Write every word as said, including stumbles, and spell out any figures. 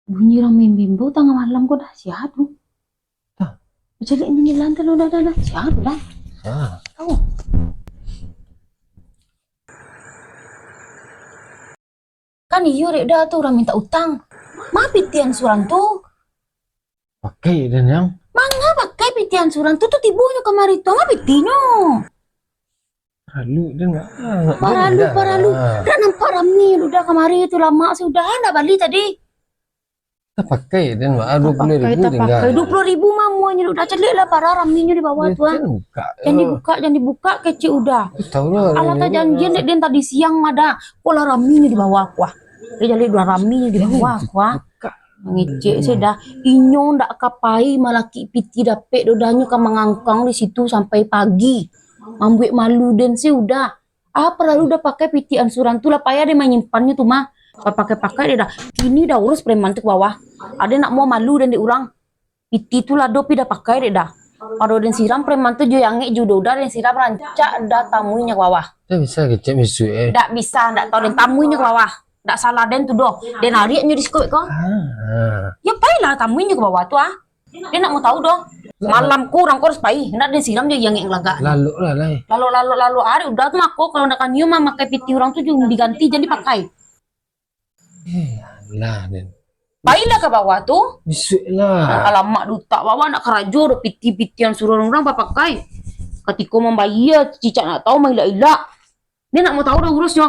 Bunyi urang maimbau-imbau tangah malam ko dah, sia tu? Dah. Bacaliak ninilan tu lo dah, dah, dah. Sia tu dah? Ah. Tahu. Kan iyo dek dah tu urang mintak utang. Ma pitian surang tu? Pakai den yang. Manga pakai pitian surang tu, tu tibonyo kamari tu, ma pitinyo? Paralu den, Mak. Ah, Paralu, dah. Paralu. Ah. Dak nampak rami tu dah kamari tu, lamak sudah, ndak bali tadi. Tapakai den, Mak. Ah, dua puluh ribu tinggal. Tapakai, tapakai. Dua puluh ribu mamuanyo tu dah, caliak lah parah raminyo di bawah tu, ah. Jan dibuka. Jan dibuka, jan dibuka, kecek udah. Tahu lah. Alah tajanjian dek den tadi siang mah dah. Ko lah raminyo di bawah ko, ah. Dah caliak udah raminyo di bawah ko, ah. Mangecek se dah. Inyo ndak ka pai malakik piti dapek doh, dah nyo ka mangangkang di situ sampai pagi. Mambuek malu den se udah. Ah, paralu dah pakai piti ansuran tu lah, payah den manyimpannyo tu mah. Bapakai-pakai dek dah. Kini dah urus preman tu ka bawah. Ado nak muah malu den dek urang. Piti tu lah doh pi dah pakai dek dah. Pado den siram preman tu jo angek jo udah, den siram rancak dah tamuinyo ka bawah. Dah bisa kecek misuak, eh. Dak bisa, dak tau den tamuinyo ka bawah. Dak salah den tu doh. Den ariaknyo di siko ko. Ah. Yo pailah tamuinyo ka bawah tu, ah. Den nak mau tahu doh. Malam ko urang ko harus pai. Nak den siram jo angek galagak. Lalok lah, lai. Lalok, lalok, lalok. Ari udah tu mako, kalau ndak kanio mah makai piti urang tu jo diganti, jan dipakai. Eh, alah, den. Pailah ka bawah tu. Bisuak lah. Alamak, dutak bawah nak karajo doh, piti-piti ansuran urang bapakai. Katiko mambayia, cicak nak tahu mailak-ilak. Den nak mau tahu doh urusnyo.